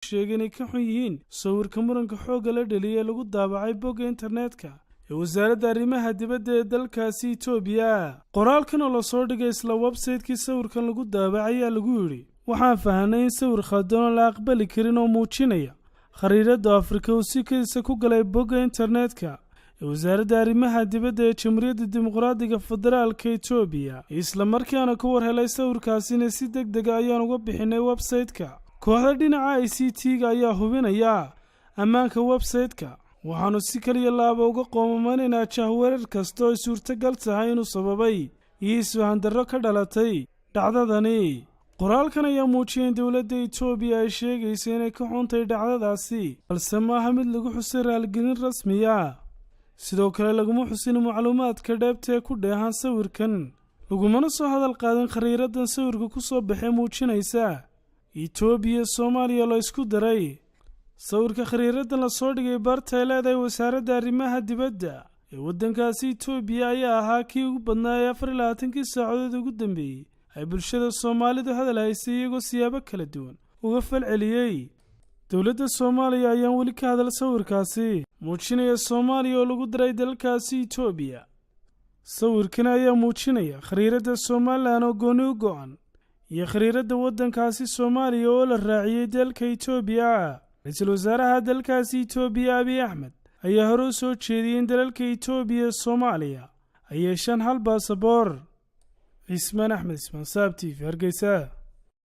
Sheegay inay ka xun yihiin sawirka muranka xoogga la dheliyay ee lagu daabacay bogga internetka ee Wasaaradda Arrimaha Dibadda ee dalkaasi Itoobiya. Qoraalkan oo lasoo dhigay isla website-kii sawirkan lagu daabacay ayaa lagu yidhi: "Waxaan fahanay in sawir khaldan oo la aqbali karin oo muujinaya khariiradda Afrika uu si kediisa ku galay bogga internetka ee Wasaaradda Arrimaha Dibadda ee Jamhuuriyadda Dimuqraadiga Federaalka Itoobiya. Isla markaana ka war helay sawirkaasina, si deg dega ayaan uga bixinay website-ka. Kooxda dhinaca ICT-ga ayaa hubinaya ammaanka website-ka. Waxaannu si kaliya laaba uga qoomamanaynaa jahwareer kasta oo ay suurtagal tahay inuu sababay iyo isfahandarro ka dhalatay dhacdadani." Qoraalkan ayaa muujiyay in dowladda Itoobiya ay sheegaysa inay ka xuntay dhacdadaasi, balse maaha mid lagu xusay raaligelin rasmiya. Sidoo kale laguma xusin macluumaadka dheebta ee ku dheehan sawirkan, lagumana soo hadal qaadin khariiradan sawirka ku soo baxee muujinaysa Itoobiya Soomaaliya la isku daray. Sawirka khariiradan lasoo dhigay barta ay leedahay Wasaaradda Arrimaha Dibadda ee waddankaasi Itoobiya ayaa ahaa kii ugu badnaa ee 24-kii saacadood ugu dambeeyey ay bulshada Soomaalidu hadal haysay, iyagoo siyaabo kala duwan uga falceliyey. Dowladda Soomaaliya ayaan weli ka hadal sawirkaasi muujinaya Soomaaliya oo lagu daray dalkaasi Itoobiya. Sawirkan ayaa muujinaya khariiradda Somaliland oo gooni u go'an iyo khariiradda waddankaasi Soomaaliya oo la raaciyey dalka Itoobiya. Ra-iisul wasaaraha dalkaasi Itoobiya, Abiy Axmed, ayaa hore u soo jeediyey in dalalka Itoobiya iyo Soomaaliya ay yeeshaan hal baasaboor. Cismaan Axmed Ismaan, Saab TV, Hargeysa.